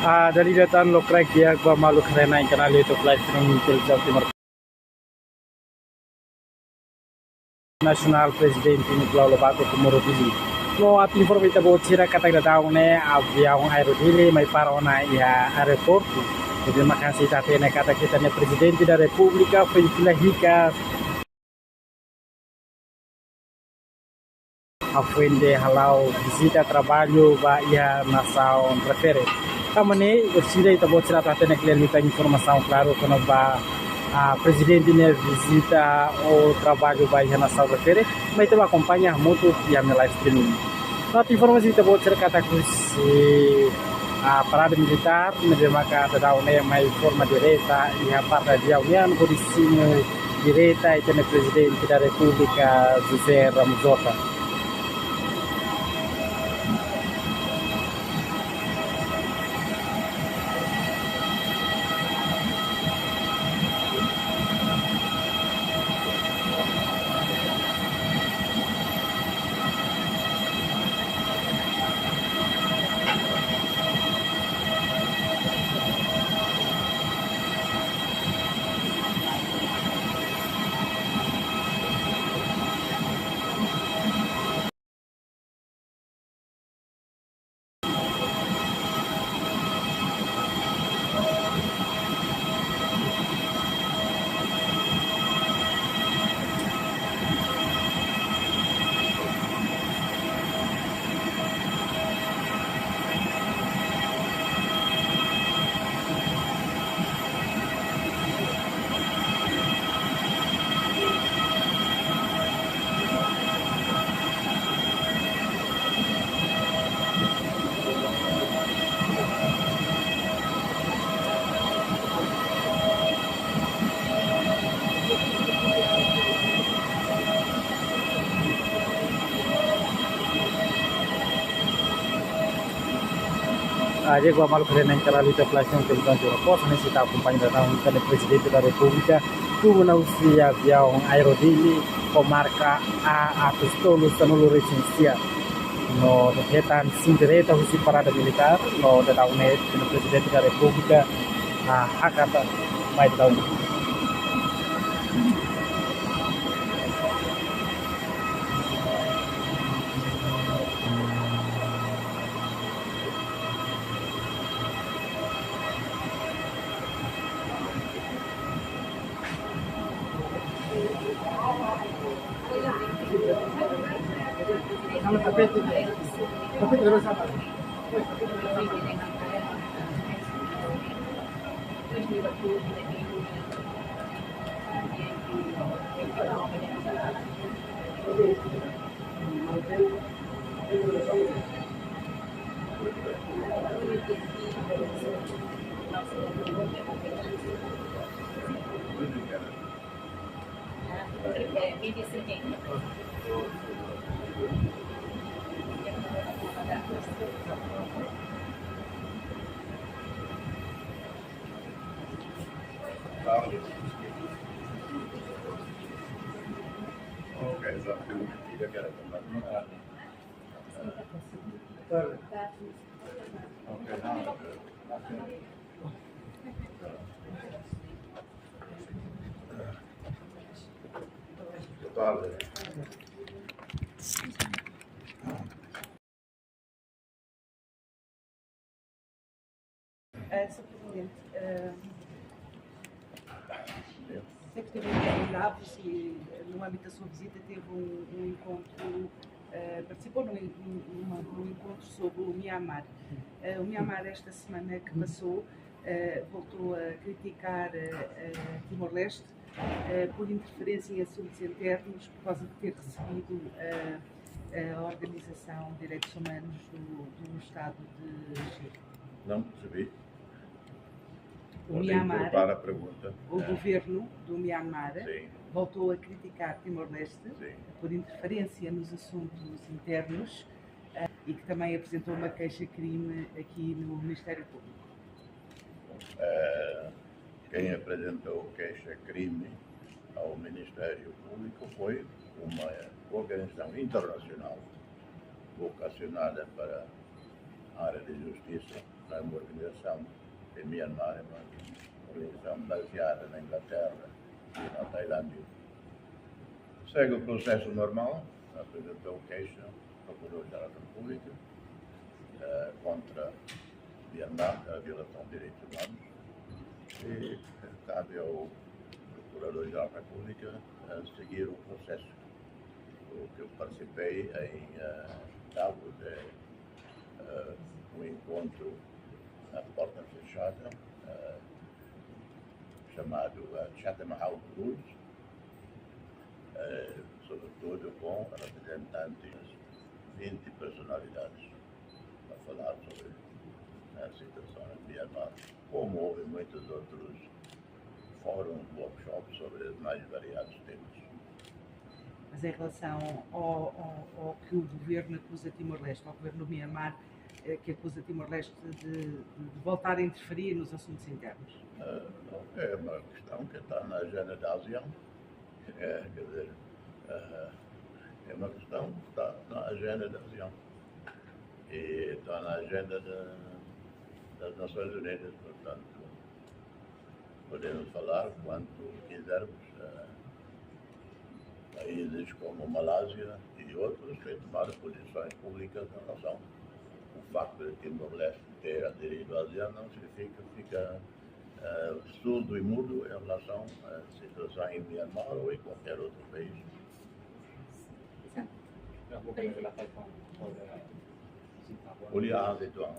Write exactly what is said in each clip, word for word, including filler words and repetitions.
Ah, dala ida tan, lokraik di'ak ba maluk haree-na'in kanál YouTube Live Streaming Televizaun Timor Nasionál, Prezidente Nicolau Lobato Comoro Dili. No atu informa ita-boot sira katak daudaun ne'e aviaun Aero Dili mai para ona iha aeroportu. Ne'ebé mak hanesan ita hatene katak ita-nia Prezidente da Repúblika foin fila hikas hafoin ne'e hala'o vizita traballu ba iha nasaun refere. Tanba ne'e, orsida ita-boot sira atu hatene kle'an liután informasaun klaru kona-ba, ah, Prezidente nia vizita ou traballu ba iha nasaun refere, mai ita bá akompaña hamutuk iha ami-nia live streaming. No atu informa ita-boot sira katak husi, ah, parada militár, ne'ebé maka daudaun ne'e mai forma direta iha parte aviaun nian, hodi simu direta ita-nia Prezidente da Repúblika, José Ramos Horta. Ah, di'ak ba maluk haree-na'in kanál YouTube Live Streaming Televizaun Timor Post, ne'e ita akompaña daudaun ita-nia Prezidente da Repúblika, tun ona husi aviaun Aero Dili ho marka A atus tolu sanulu resin sia. No hetan simu direta husi parada militár, no daudaun ne'e ita-nia Prezidente da Repúblika, ah, hakat mai daudaun. Eh, Senhor Presidente, eh, sei que teve em Lavras e, eh, no âmbito da sua visita, teve um, um encontro, eh, participou num, num, numa, num encontro sobre o Mianmar. Eh, o Mianmar, esta semana que passou, eh, voltou a criticar, eh, eh, Timor-Leste, eh, por interferência em assuntos internos por causa de ter recebido, eh, a Organização de Direitos Humanos do, do Estado de Chile. Não percebi. O Podem Myanmar, voltar à pergunta. O É. governo do Myanmar Sim. voltou a criticar Timor-Leste Sim. por interferência nos assuntos internos, eh, e que também apresentou uma queixa-crime aqui no Ministério Público. Eh, quem apresentou queixa-crime ao Ministério Público foi uma organização internacional vocacionada para a área de justiça, não é uma organização de Myanmar, é uma organização baseada na Inglaterra e na Tailândia. Segue o processo normal, apresentou queixa ao Procurador-Geral da República, eh, contra Myanmar, a violação de direitos humanos, e cabe ao Procurador-Geral da República, eh, seguir o processo. O que eu participei em, eh, Davos é, eh, um encontro à porta fechada, eh, chamado, eh, Chatham House Rules, eh, sobretudo com representantes de vinte personalidades para falar sobre a situação em Myanmar, como houve muitos outros fóruns, workshops sobre os mais variados temas. Mas em relação ao, ao, ao que o governo acusa Timor-Leste, ao governo do Myanmar, eh, que acusa Timor-Leste de, de, de voltar a interferir nos assuntos internos? Eh, não, é uma questão que está na agenda da ASEAN. É, quer dizer, eh, é uma questão que está na agenda da ASEAN. E está na agenda da, das Nações Unidas, portanto, podemos falar quanto quisermos. Eh, países como Malásia e outros têm tomado posições públicas em relação ao facto de Timor-Leste ter aderido à ASEAN não significa ficar, eh, surdo e mudo em relação à situação em Myanmar ou em qualquer outro país. Olha a situação.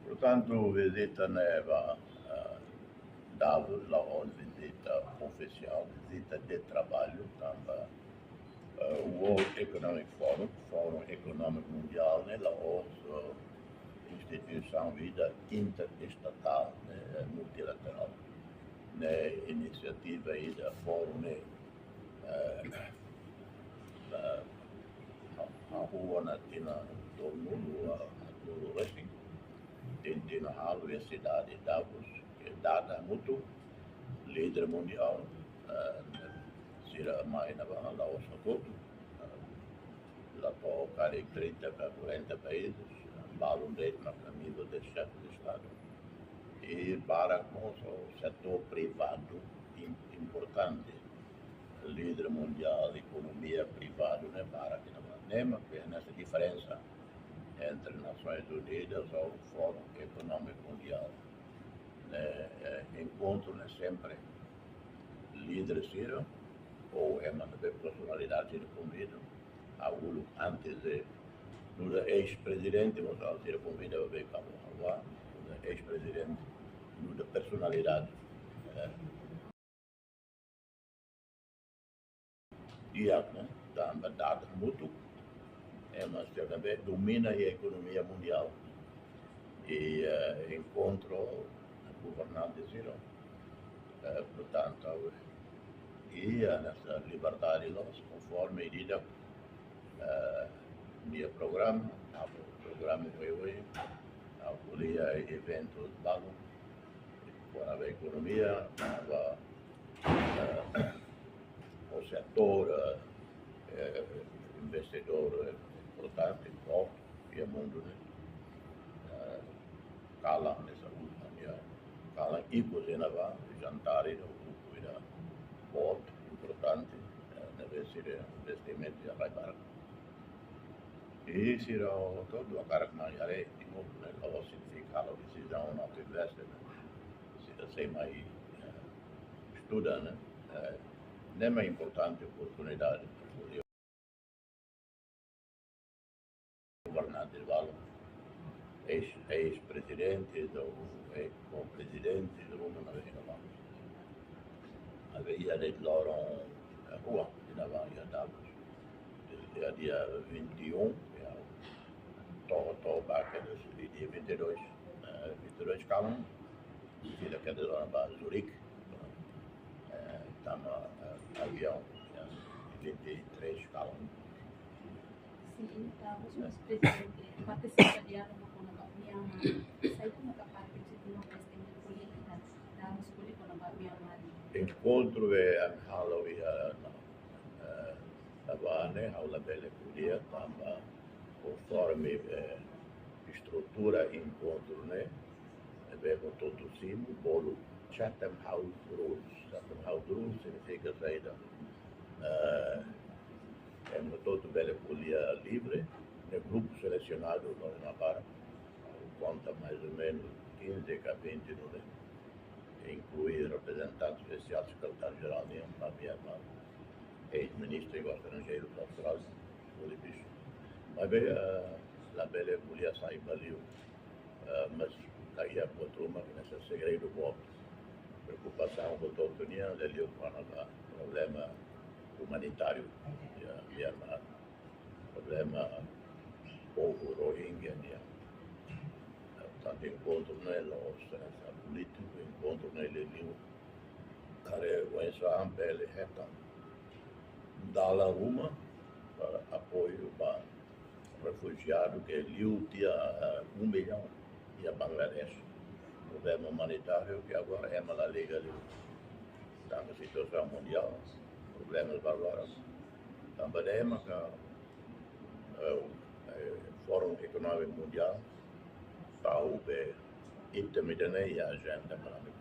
Portanto, vizita ne'ebá, eh, Davos, la'ós vizita ofisiál, vizita de trabalho, tanba, eh, World Economic Forum, Fórum Ekonómiku Mundiál, ne'e la'ós, eh, instituisaun ida interestatal, ne'e, multilaterál. Ne'e inisiativa ida, fórum ne'e, eh, eh, hahú ona tinan tolunulu, ah, tolu resin. Tinan ida halo iha sidade Davos, ke dada hamutuk, líder mundiál, eh, sira mai ne'ebá la'ós hotu-hotu, eh, la to'o karik trinta ka quarenta países, eh, balun de'it mak amigu de xefe de Estadu. I barak mós setór privadu im-, importante. Líder mundiál, ekonomia privadu ne'e barak iha ne'ebá. Ne'e mak hanesan diferensa entre Nações Unidas ou Fórum Ekonómiku Mundiál. Ne'e, eh, enkontru ne'e sempre líder sira ou ema ne'ebé personalidade sira konvida. Ha'u uluk antes de nu'udar eis-prezidente, mós ha'u sira konvida ba beiba, ha'u bá, nu'udar eis-prezidente, nu'udar personalidade, eh, di'ak, ne'e, tanba dada hamutuk, ema sira ne'ebé domina iha ekonomia mundiál. I, eh, enkontru governante sira, eh, portantu, iha hanesan liberdade loos, konforme ida, eh, nia programa, ha'u programa oioin, ha'u ko'alia eventus balun kona-ba ekonomia, kona-ba, eh, o setór, eh, investidór, eh, importante, forte, iha mundu ne'e. Eh, kalan ne'e saúde, iha kalan ikus iha ne'ebá, jantár iha grupu ida boot, importante, eh, ne'ebé sira investimentu iha rai barak. I sira hotu hakarak mai haree Timor, ne'e la'ós signifika halo desizaun atu investe, ne'e. Sira sei mai, eh, estuda, ne'e. Eh, ne'e mak importante oportunidade. Governante balun. eis-, eis-prezidente, ou eis-, ou prezidente, ou não, não, não. Havia iha de'it loron, eh, rua, iha ne'ebá, iha Davos. Iha dia vinte e um, iha to'o, to'o ba kedas, dia vinte e dois, eh, vinte e dois kalan, fila kedas ona ba Zurich, eh, tama, eh, aviaun, iha vinte e três kalan. Sin, entaun, mós prezidente partisipa diálogu kona-ba Myanmar. Saida maka parte de Timor-Leste nia polítika, Davos polítika kona-ba Myanmar? Enkontru ne'e ami halo iha, eh, Havana, ha'u labele ko'alia tanba konforme, eh, estrutura enkontru ne'e, ne'ebé hotu-hotu simu, bolu Chatham House Rules. Chatham House Rules signifika saida? Eh, ema hotu-hotu bele ko'alia livre, ne'e grupu selesionadu no na para, konta mais ou menus quinze ka vinte no, inklui reprezentante espesiál, sekretáriu jerál nian ba Myanmar, eis-ministru estranjeiru Austrália, Willie Bishop. Maibé, eh, labele ko'alia sai ba li'ur, eh, mas la iha buat ruma ke hanesan segredu boot. Preokupasaun hotu-hotu nian liuliu kona-ba problema umanitáriu iha Myanmar, problema povu Rohingya nian. Portantu, enkontru ne'e la'ós hanesan polítiku, enkontru ne'e liuliu karik oinsá mak bele hetan dalan ruma para apoiu ba refujiadu ke liu tiha, eh, um milhão iha Bangladesh. Problema umanitáriu ke agora ema la liga liu. Tanba situasaun mundiál, problemas barak. Tanba ne'e maka, eh, eh, Fórum Ekonómiku Mundiál tau be item ida-ne'e iha ajenda para ami